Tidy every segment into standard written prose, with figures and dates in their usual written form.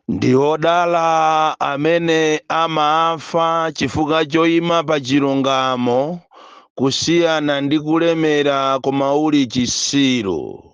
Ndi odala amene amafa chifukwa choyima pa chilungamo, kusiyana ndi kulemera koma uli chisiru.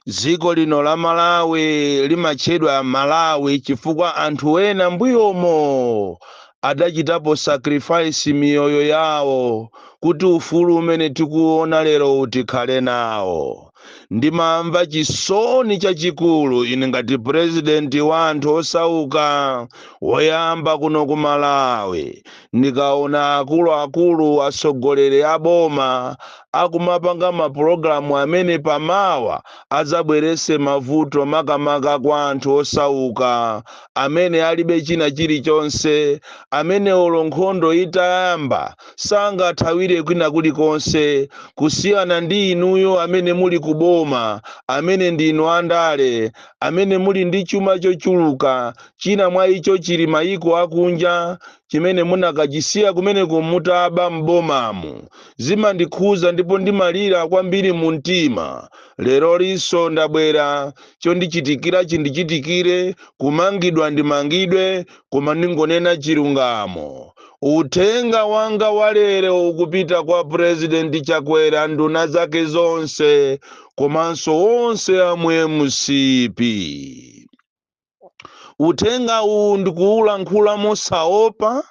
Dziko lino la Malawi limatchedwa Malawi chifukwa anthu ena mbuyomo adachitapo sacrifice miyoyo yawo kuti ufulu umene tikuona lero tikhale nawo. Ndimamva chisoni chachikulu ine ngati purezidenti wa anthu osauka woyamba kuno ku Malawi, ndikaona akuluakulu, atsogoleri a boma akumapanga mapulogalamu amene pamawa adzabwerese mavuto, makamaka kwa anthu osauka amene alibe china chilichonse, amene olo nkhondo itayamba sangathawire kwina kulikonse, kusiyana ndi inuyo amene muli kuboma, amene ndinu andale, amene muli ndi chuma chochuluka. China mwa icho chili mayiko akunja chimene munakachisiya kumeneko mutaba m'bomamu. Zimandikhuza ndipo ndimalira kwambiri mu mtima. Lero linso ndabwera, chondichitikira chindichitikire, kumangidwa ndimangidwe, koma ndingonena chilungamo. Uthenga wanga wa lero ukupita kwa Purezidenti Chakwera, nduna zake zonse, komanso onse amwe MCP. Uthenga uwu ndikuwulankhula mosaopa,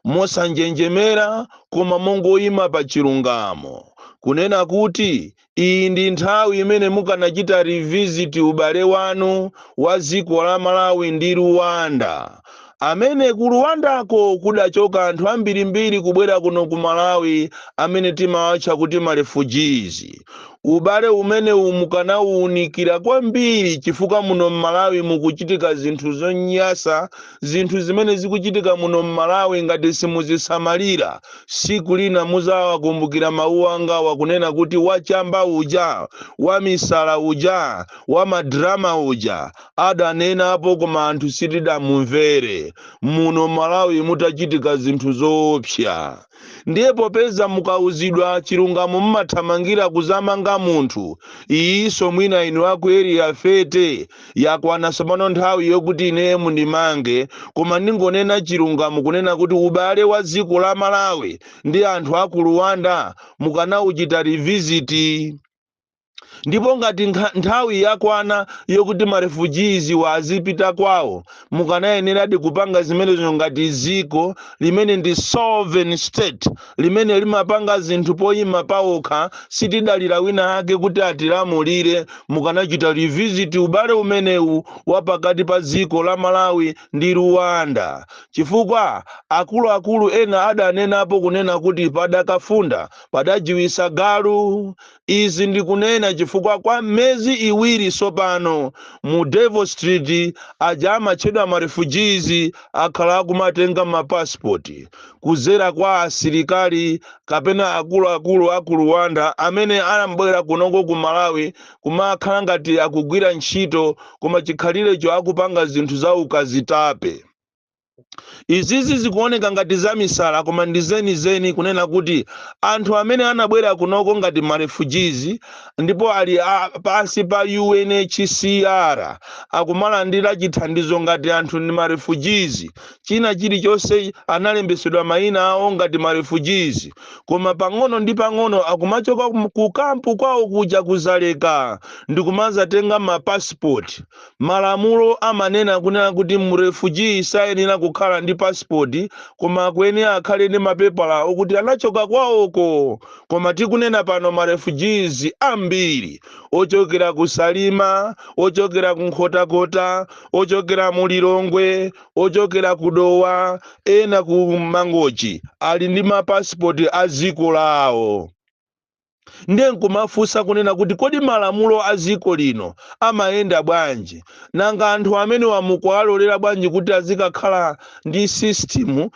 mosanjenjemera, koma mongoyima pa chilungamo, kunena kuti iyi ndi nthawi imene mukanachita revisit ubale wanu wa dziko la Malawi ndi Rwanda, amene ku Rwandako kudachoka anthu ambirimbiri kubwera kuno ku Malawi amene timawatcha kuti ma refugees. Ubale umene mukanawunikira kwambiri, chifukwa muno m'Malawi mukuchitika zinthu zonyasa. Zinthu zimene zikuchitika muno m'Malawi, ngati simuzisamalira, siku lina muzawakumbukira mawu anga wakunena kuti wachamba uja, wamisala uja, wamadrama uja adanenapo, koma anthu sitidamumvere. Muno Malawi mutachitika zinthu zoopsa. Ndiye popeza mukauzidwa chilungamo mmathamangira kuzamanga munthu, iyinso mwina inu aku Area 30 yakwana tsopano nthawi yokuti ine mundimange, koma ndingonena chilungamo kunena kuti ubale wa dziko la Malawi ndi anthu aku Rwanda mukanauchita revisit. Ndipo ngati nthawi yakwana yokuti ma refugees wazipita kwawo, mukanayeneradi kupanga zimenezo ngati dziko limene ndi sovereign state, limene limapanga zinthu poyima pawokha, sitidalira wina ake kuti atilamulire. Mukanachita revisit ubale umenewu wa pakati pa dziko la Malawi ndi Rwanda, chifukwa akuluakulu ena adanenapo kunena kuti padakafunda padajiwisa galu. Izi ndikunena chifukwa kwa miyezi 2 tsopano mu Devil Street aja amatchedwa ma refugees akhala akumatenga mapasipoti kuzera kwa asilikali kapena akuluakulu aku Rwanda amene anabwera kunoko ku Malawi kumakhala ngati akugwira ntchito, koma chikhalirecho akupanga zinthu za ukazitape. Izizi zikuoneka ngati zamisala, koma ndi zenizeni, kunena kuti anthu amene anabwera kunoko ngati ma refugees ndipo ali pansi pa UNHCR akumalandira chithandizo ngati anthu ndi ma refugees, china chilichonse analembesedwa mayina awo ngati ma refugees, koma pang'ono ndi pang'ono akumachoka ku kampu kwawo kuja kuzaleka ndikumazatenga mapasipoti. Malamulo amanena kunena kuti mu refugee sayenera kukhala ndi pasipoti, koma akuyenera akhale ndi mapepala okuti anachoka kwawoko. Koma tikunena pano, ma refugees ambiri ochokera ku Salima, ochokera ku Nkhotakota, ochokera mu Lilongwe, ochokera ku Dowa, ena ku Mangochi, ali ndi mapasipoti a dziko lawo. Ndiye nkumafunsa kunena kuti kodi malamulo a dziko lino amayenda bwanji? Nanga anthu amene wamukuwalolera bwanji kuti azikakhala ndi system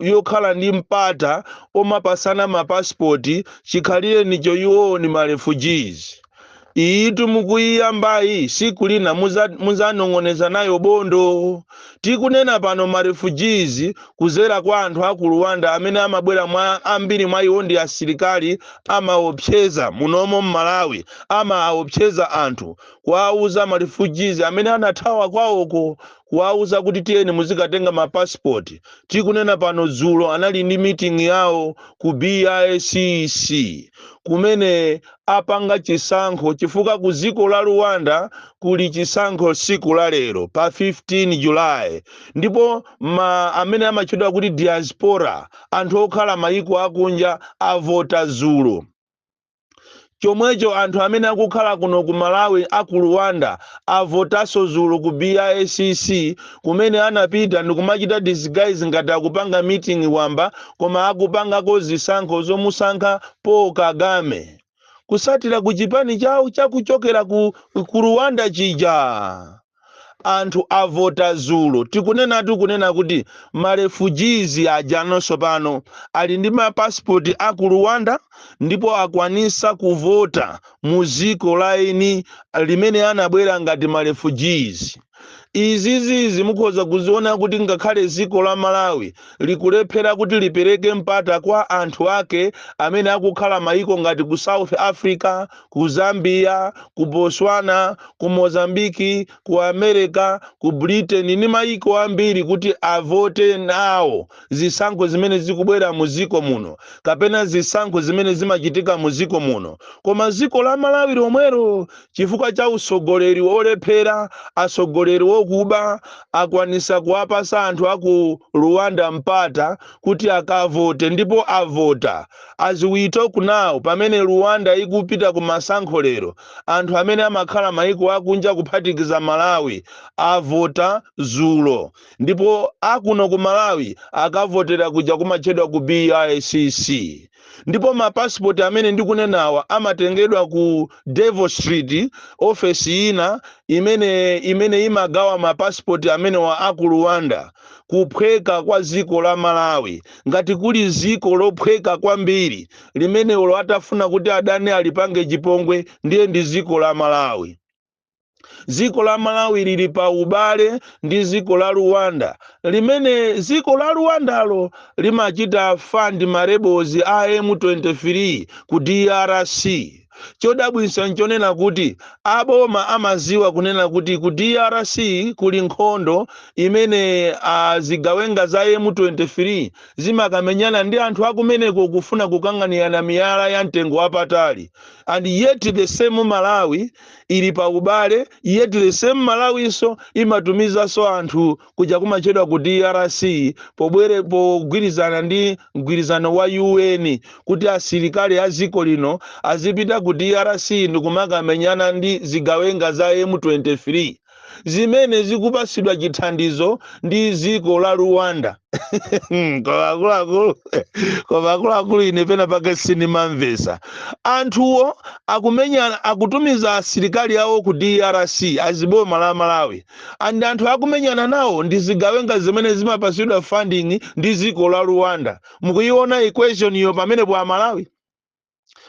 yokhala ndi mpata omapasana mapasipoti chikhalire nicho iwowo ni ma refugees? Iyitu mukuyiyambayi, siku lina muzanong'oneza nayo bondo. Tikunena pano, ma refugees kuzera kwa anthu aku Rwanda amene amabwera mwa ambiri mwa iwo ndi asilikali, amaopseza munomo mMalawi, amaopseza anthu, kuwauza ma refugees amene anathawa kwawoko, kuwauza kuti tiyeni muzikatenga mapasipoti. Tikunena pano, dzulo anali ndi meeting yawo ku BICC kumene apanga chisankho, chifukwa ku dziko la Rwanda kuli chisankho siku la lero pa 15 July. Ndipo ma amene amatchedwa kuti diaspora, anthu okhala mayiko akunja, avota dzulo. Chomwecho anthu amene akukhala kuno ku Malawi aku Rwanda avotanso dzulo ku BICC, kumene anapita ndikumachita disguise ngati akupanga meeting wamba, koma akupangako zisankho zomusankha Paul Kagame kusatira ku chipani chawo chakuchokera ku Rwanda chija. Anthu avota dzulo. Tikunenatu kunena kuti ma refugees aja nonso pano ali ndi mapasipoti aku Rwanda ndipo akwanisa kuvota mu dziko la eni limene anabwera ngati ma refugees. Izizizi mukhoza kuziona kuti ngakhale dziko la Malawi likulephera kuti lipereke mpata kwa anthu ake amene akukhala mayiko ngati ku South Africa, ku Zambia, ku Botswana, ku Mozambiki, ku America, ku Britain ndi mayiko ambiri kuti avote nawo zisankho zimene zikubwera mu dziko muno kapena zisankho zimene zimachitika mu dziko muno, koma dziko la Malawi lomwero, chifukwa cha usogoleri wolephera, atsogoleri wokuba, akwanisa kuwapasa anthu aku Rwanda mpata kuti akavote, ndipo avota. As we talk now, pamene Rwanda ikupita ku masankho lero, anthu amene amakhala mayiko akunja kuphatikiza Malawi avota dzulo, ndipo akuno ku Malawi akavotera kuja kumatchedwa ku BICC. Ndipo mapasipoti amene ndikunenawa amatengedwa ku Devil Street, ofesi ina imene imagawa mapasipoti amene wa aku Rwanda. Kuphweka kwa dziko la Malawi, ngati kuli dziko lophweka kwambiri limene ulo atafuna kuti adani alipange chipongwe, ndiye ndi dziko la Malawi. Dziko la Malawi lili pa ubale ndi dziko la Rwanda, limene dziko la Rwandalo limachita fund ma rebels a M23 ku DRC. Chodabwitsa nchonena kuti aboma amaziwa kunena kuti ku DRC kuli nkhondo imene zigawenga za M23 zimakamenyana ndi anthu akumeneko kufuna kukang'anirana miyala ya mtengo wapatali, and yet the same Malawi ili pa ubale, yet the same Malawinso imatumizanso anthu kuja kumachedwa ku DRC pobwere pogwirizana ndi mgwirizano wa UN kuti asilikali a dziko lino azipita ku DRC ndikumakamenyana ndi zigawenga za M23 zimene zikupasidwa chithandizo ndi dziko la Rwanda. Koma akuluakulu, koma akuluakulu, ine pena pake sindimamvesa. Anthuwo akumenyana, akutumiza asilikali awo ku DRC aziboma la Malawi, and anthu akumenyana nawo ndi zigawenga zimene zimapasidwa funding ndi dziko la Rwanda. Mukuiona equation iyo pamenepo, Amalawi?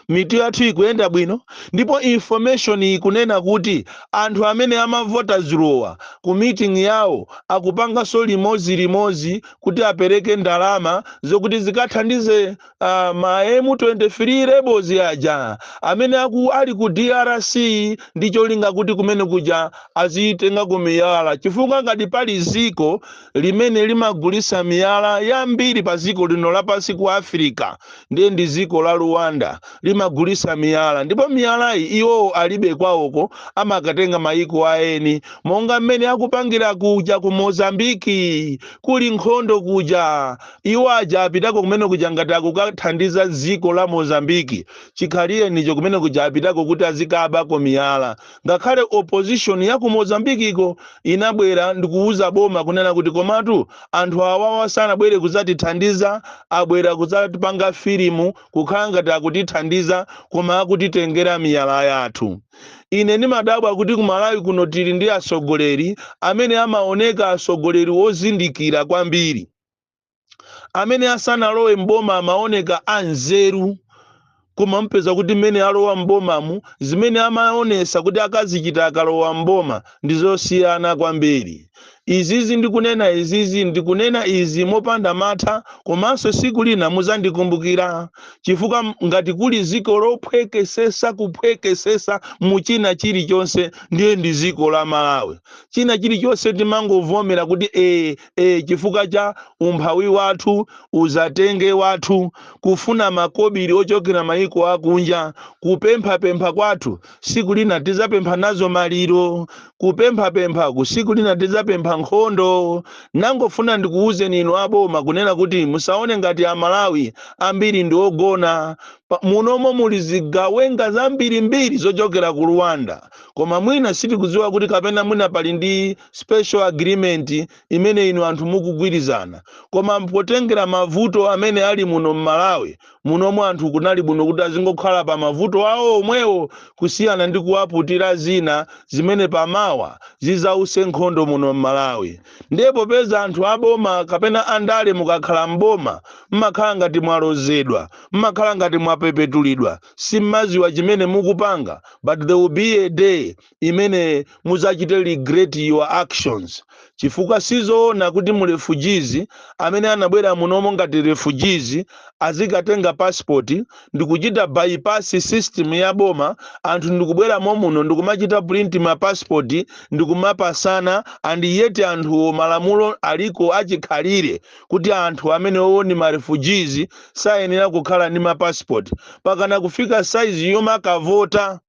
Mitu yathu ikuyenda bwino? Ndipo information ikunena kuti anthu amene amavota dzulowa ku meeting yawo akupanganso limodzi kuti apereke ndalama zokuti zikathandize ma M23 rebels aja amene ali ku DRC, ndi cholinga kuti kumene kuja azitenga ku miyala, chifukwa ngati pali ziko limene limagulisa miyala yambiri pa ziko lino lapansi ku Africa, ndiye ndi ziko la Rwanda. Limagulisa miyala, ndipo miyalayi iwowo alibe kwawoko, amakatenga mayiko aeni, monga mmene akupangira kuja ku Mozambiki kuli nkhondo kuja. Iwo aja apitako kumene kuja ngati akukathandiza dziko la Mozambiki, chikhaliye nicho kumene kuja apitako kuti azikabako miyala, ngakhale opposition ya ku Mozambikiko inabwera ndikuuza boma kunena kuti komatu anthu awawa sanabwere kudzatithandiza, abwera kudzatipanga filimu kukhala ngati akutithandiza, koma akutitengera miyala yathu. Ine ndimadabwa kuti ku Malawi kuno tili ndi atsogoleri amene amaoneka atsogoleri ozindikira kwambiri, amene asanalowe mboma amaoneka anzeru. Koma mpeza kuti mmene alowa m'bomamu, zimene amaonesa kuti akazichita akalowa m'boma ndi zosiyana kwambiri. Izizi ndikunena, izizi ndikunena izi mopanda mantha, komanso siku lina muzandikumbukira, chifukwa ngati kuli ziko lophwekesesa, kuphwekesesa muchina chilichonse, ndiye ndi ziko la Malawi. China chilichonse timangovomera kuti ee, chifukwa cha umphawi wathu, uzatenge wathu, kufuna makobiri ochokera mayiko akunja, kupemphapempha kwathu. Siku lina tizapempha nazo maliro, kupemphapemphaku siku lina tizapempha nkhondo. Nangofuna ndikuwuzeni inu aboma kunena kuti musaone ngati Amalawi ambiri ndi ogona. Munomo muli zigawenga zambirimbiri zochokera ku Rwanda, koma mwina sitikudziwa kuti kapena mwina pali ndi special agreement imene inu anthu mukugwirizana. Koma potengera mavuto amene ali muno mMalawi munomo, anthu kunali bwino kuti azingokhala pa mavuto awo omwewo, kusiyana ndi kuwaputira zina zimene pamawa zizause nkhondo muno mMalawi. Ndiye popeza anthu aboma kapena andale, mukakhala mboma mmakhala ngati mwalozedwa, mmakhala ngati mwapepetulidwa, simmaziwa chimene mukupanga. But there will be a day imene muzachite regret your actions, chifukwa sizoona kuti mu refugees amene anabwera munomo ngati refugees azikatenga passport ndikuchita bypass system ya boma. Anthu ndikubweramo muno ndikumachita print ma passport ndikumapasana, and yet anthuwo malamulo aliko achikhalire kuti anthu amene owo ni ma refugees sayenera kukhala ndi ma passport pakana kufika size yomakavota.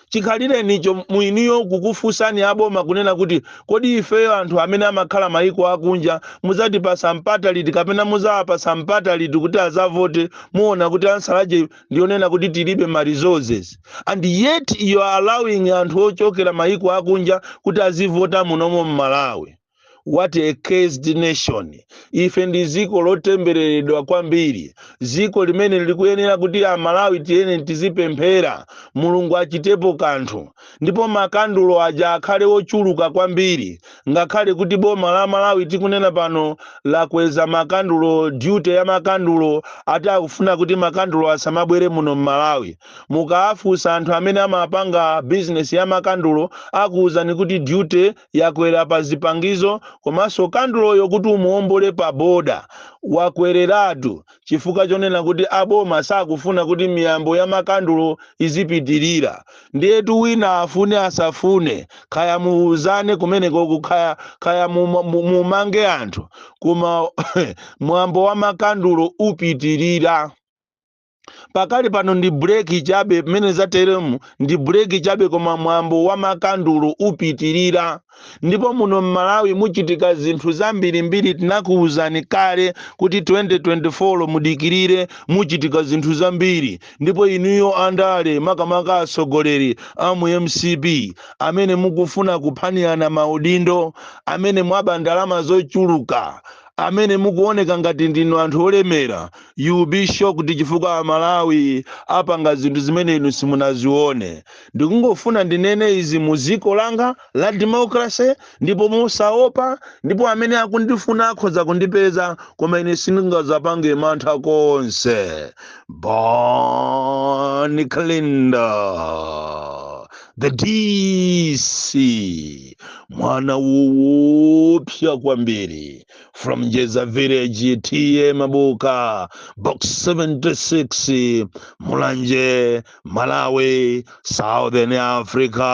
Chikhalirenicho mwiniyo kukufunsani aboma kunena kuti, kodi ifeyo anthu amene amakhala mayiko akunja muzatipasa mpata liti, kapena muzawapasa mpata liti kuti azavote? Muona kuti answer yache ndionena kuti tilibe ma resources, and yet you are allowing anthu ochokera mayiko akunja kuti azivota munomo mMalawi. What a cursed nation! Ife ndi ziko lotembereredwa kwambiri, ziko limene likuyenera kuti Amalawi tiyene tizipemphera Mulungu achitepo kanthu, ndipo makandulo aja akhale ochuluka kwambiri. Ngakhale kuti boma la Malawi tikunena pano lakweza makandulo, duty ya makandulo, ati akufuna kuti makandulo asamabwere muno mMalawi. Mukaafunsa anthu amene amapanga bizinesi ya makandulo, akuwuzani kuti duty yakwera pa zipangizo, komanso kanduloyo kuti umuombole pa boda wakwereratu, chifukwa chonena kuti aboma sakufuna kuti miyambo ya makandulo izipitirira. Ndiyetu wina afune asafune, kaya muuzane kumeneko, kaya mumange anthu, koma mwambo wa makandulo upitirira. Pakali pano ndi break chabe, mmene zateremu ndi break chabe, koma mwambo wa makandulo upitirira. Ndipo muno mMalawi muchitika zinthu zambirimbiri. Tinakuwuzani kale kuti 2024 mudikirire, muchitika zinthu zambiri. Ndipo inuyo andale, makamaka atsogoleri a mu MCP amene mukufuna kuphanirana maudindo, amene mwaba ndalama zochuluka, amene mukuoneka ngati ndinu anthu olemera, you will be shocked, chifukwa Amalawi apanga zinthu zimene inu simunazione. Ndikungofuna ndinene izi mu ziko langa la democracy, ndipo musaopa, ndipo amene akundifuna akhoza kundipeza, koma ine sindingazapange mantha konse. Bon Kalindo, the DC, mwana woopsa kwambiri, from Njeza Village, T/A Mabuka, Box 76, Mulanje, Malawi, Southern Africa.